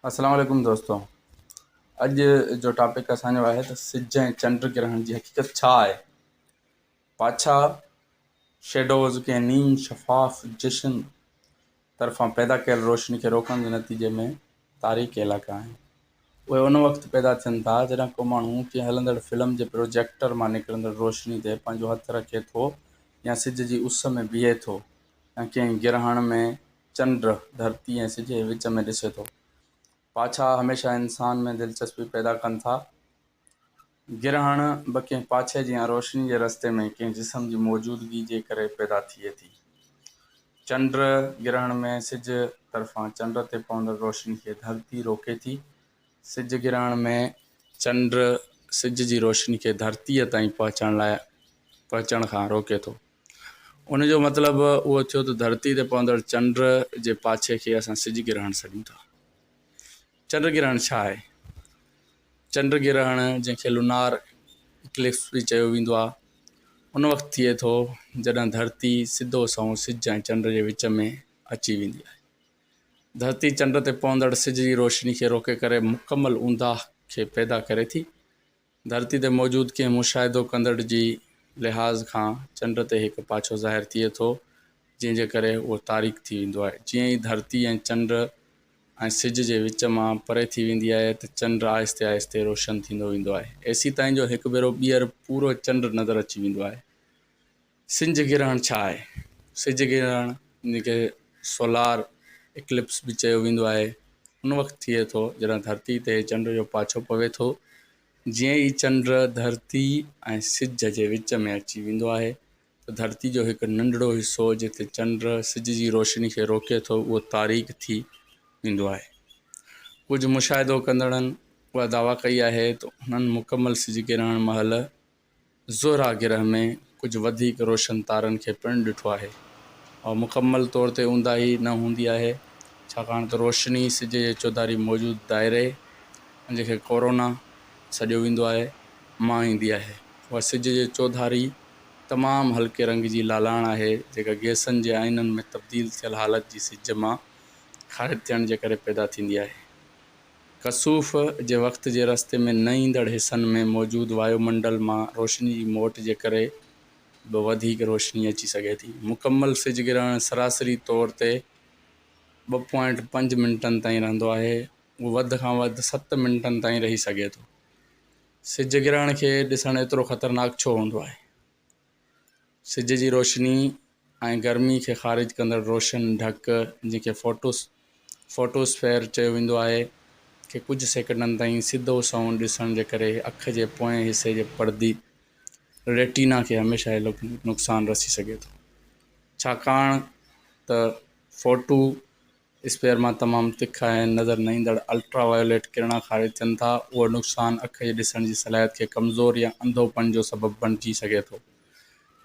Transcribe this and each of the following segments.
السلام عليڪم دوستو اڄ جو ٽاپڪ اسان جو آهي ته سج ۽ چنڊ گرهڻ جي حقيقت ڇا آهي؟ پاڇا، Shadows، ڪنهن نيم شفاف جسم طرفان پيدا ڪيل روشني کي روڪڻ جي نتيجي ۾ تاريڪ علائقا آهن. اهي ان وقت پيدا ٿين ٿا جڏهن ڪو ماڻهو ڪنهن هلندڙ فلم جي پروجيڪٽر مان نڪرندڙ روشني تي پنهنجو هٿ رکي ٿو يا سج جي اس ۾ بيهي ٿو يا ڪنهن گرهڻ ۾ چنڊ ڌرتي ۽ سج جي وچ ۾ ڏسي ٿو. پاڇا هميشه انسان ۾ دلچسپي پيدا ڪن ٿا. گرهڻ به ڪنهن پاڇي جيان روشني جي رستي ۾ ڪنهن جسم جي موجودگي جي ڪري پيدا ٿئي ٿي. چنڊ گرهڻ ۾ سج طرفان چنڊ تي پوندڙ روشني کي ڌرتي روڪي ٿي. سج گرهڻ ۾ چنڊ سج جي روشني کي ڌرتيء تائين پهچڻ لاء پهچڻ کان روڪي ٿو. ان جو مطلب اهو ٿيو ته ڌرتي تي پوندڙ چنڊ جي پاڇي کي اسان سج گرهڻ سڏيون ٿا. چنڊ گرهڻ ڇا آهي؟ چنڊ گرهڻ جنهن کي لونار اڪلپس به چيو ويندو آهي ان وقت ٿئي ٿو جڏهن ڌرتي سڌو سنئون سج ۽ چنڊ جي وچ ۾ اچي ويندي آهي. ڌرتي چنڊ تي پوندڙ سج جي روشني کي روڪي ڪري مڪمل اونداهه کي پيدا ڪري ٿي. ڌرتي تي موجود ڪنهن مشاهدو ڪندڙ جي لحاظ کان چنڊ تي هڪ پاڇو ظاهر ٿئي ٿو، جنهن جي ڪري اهو تاريڪ ٿي ويندو آهي. جيئن ئي ڌرتي ۽ چنڊ ۽ سج جي وچ مان پري ٿي ويندي آهي ته چنڊ آهستي آهستي روشن ٿيندو ويندو آهي، ايسيتائين جو هڪ ڀيرو ٻيهر پورو چنڊ نظر اچي ويندو آهي. سج گرهڻ ڇا آهي؟ سج گرهڻ جنهن کي سولار اڪلپس به چيو ويندو آهي ان وقت ٿئي ٿو جڏهن ڌرتي تي چنڊ جو پاڇو پوي ٿو. جيئن ئي چنڊ ڌرتي ۽ سج جي وچ ۾ اچي ويندو آهي ته ڌرتي جو هڪ ننڍڙو حصو جتي چنڊ سج جي روشني کي روڪي ٿو اهو تاريڪ ٿي ويندو آهي. ڪجهه مشاهدو ڪندڙن اها دعويٰ ڪئي آهي ته انهن مڪمل سج گرهڻ مهل زهره گرهه ۾ ڪجهه وڌيڪ روشن تارن کي پڻ ڏٺو آهي. اها مڪمل طور تي اونداهي نه هوندي آهي، ڇاڪاڻ ته روشني سج جي چوڌاري موجود دائري، جنهن کي ڪورونا سڏيو ويندو آهي، مان ايندي آهي. اها سج جي چوڌاري تمام هلڪي رنگ جي لالاڻ آهي، جيڪا گئسن جي آئنن ۾ تبديل ٿيل حالت جي سج مان خارج ٿيڻ جي ڪري پيدا ٿيندي آهي. ڪسوف جي وقت جي رستي ۾ نه ايندڙ حصن ۾ موجود وايو منڊل مان روشني جي موٽ جي ڪري به وڌيڪ روشني اچي سگهي ٿي. مڪمل سج گرهڻ سراسري طور تي ٻه پوائنٽ پنج منٽن تائين رهندو آهي. اهو وڌ کان وڌ ست منٽن تائين رهي سگهي ٿو. سج گرهڻ کي ڏسڻ ايترو خطرناڪ ڇو هوندو آهي؟ سج جي روشني ۽ گرمي کي خارج ڪندڙ روشن ڍڪ، جنهن کي فوٽوسفيئر چيو ويندو آهي، کي ڪجهه سيڪنڊن تائين سڌو سنئون ڏسڻ جي ڪري اک جي پوئين حصي جي پردي، ريٽينا، کي هميشه نقصان رسي سگهي ٿو. ڇاڪاڻ ته فوٽو اسپيئر مان تمام تکا ۽ نظر نه ايندڙ الٽرا وايوليٽ ڪرڻا خارج ٿين ٿا. اهو نقصان اک جي ڏسڻ جي صلاحيت کي ڪمزور يا انڌوپڻ جو سبب بڻجي سگهي ٿو.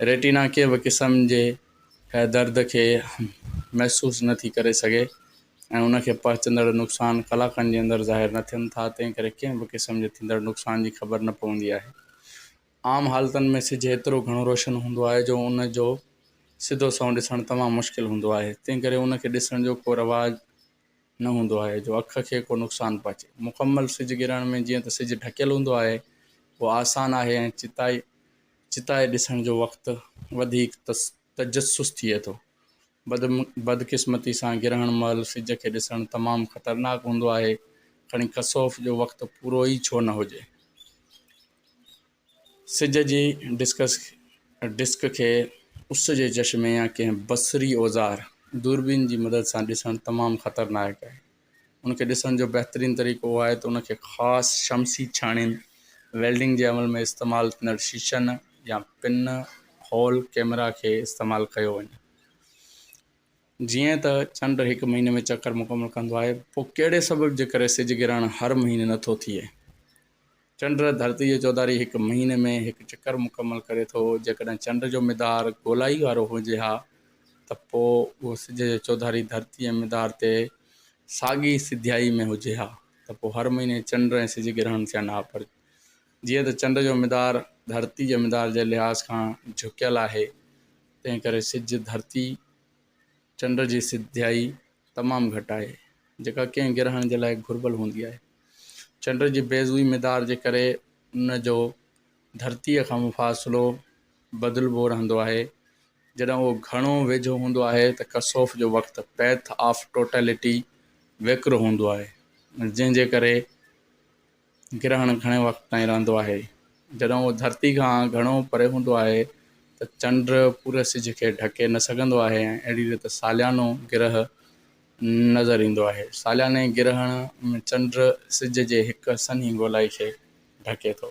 ريٽينا ڪنهن به قسم جي درد کي محسوس نه ٿي ڪري سگهي ۽ ان کي پهچندڙ نقصان ڪلاڪن جي اندر ظاهر نه ٿين ٿا، تنهن ڪري ڪنهن به قسم جي ٿيندڙ نقصان جي خبر نه پوندي آهي. عام حالتن ۾ سج ايترو گهڻو روشن هوندو آهي جو ان جو سڌو سنئون ڏسڻ تمام مشڪل هوندو آهي، تنهن ڪري ان کي ڏسڻ جو ڪو رواج نه هوندو آهي جو اک کي ڪو نقصان پهچي. مڪمل سج گرهڻ ۾ جيئن ته سج ڍڪيل هوندو آهي، اهو آسان آهي ۽ چتائي چتائي ڏسڻ جو وقت وڌيڪ تجسس ٿئي ٿو. بدقسمتي سان گرهڻ مهل سج کي ڏسڻ تمام خطرناڪ هوندو آهي، کڻي ڪسوف جو وقت پورو ئي ڇو نه هجي. سج جي ڊسڪ کي اس جي چشمي يا ڪنهن بصري اوزار، دوربين، جي مدد سان ڏسڻ تمام خطرناڪ آهي. ان کي ڏسڻ جو بهترين طريقو اهو آهي ته ان کي خاص شمسي ڇاڻين، ويلڊنگ جي عمل ۾ استعمال ٿيندڙ شيشن يا پن هول ڪئميرا کي استعمال ڪيو وڃي. جيئن ته چنڊ هڪ مهيني ۾ چڪر مڪمل ڪندو آهي، پوء ڪهڙي سبب جي ڪري سج گرهڻ هر مهيني نٿو ٿئي؟ چنڊ ڌرتي جي چوڌاري هڪ مهيني ۾ هڪ چڪر مڪمل ڪري ٿو. جيڪڏهن چنڊ جو مدار گولائي وارو هجي ها ته پوء اهو سج جي چوڌاري ڌرتي ۽ مدار تي ساڳي سڌيائي ۾ هجي ها ته پوء هر مهيني چنڊ ۽ سج گرهڻ ٿين ها پر جيئن ته چنڊ جو مدار ڌرتي جي مدار جي لحاظ کان جهڪيل آهي تنهن ڪري سج ڌرتي چنڊ جي سڌيائي تمام گهٽ آهي. جيڪا ڪنهن گرهڻ جي لاء گهربل هوندي آهي. چنڊ جي بيضوي مدار جي ڪري ان جو ڌرتيء کان مفاصلو بدلبو رهندو آهي. جڏهن اهو گهڻو ويجهو هوندو آهي ته ڪسوف جو وقت، Path of Totality، ويڪرو هوندو آهي، جنهن جي ڪري گرهڻ گهڻي وقت تائين رهندو آهي. جڏهن اهو ڌرتي کان گهڻو پري هوندو آهي ته چنڊ پوري سج کي ڍڪي نه سگهندو آهي ۽ اهڙي ريت ساليانو گرهه نظر ايندو آهي. سالياني گرهڻ ۾ چنڊ سج جي هڪ سنهي گولائي کي ڍڪي ٿو.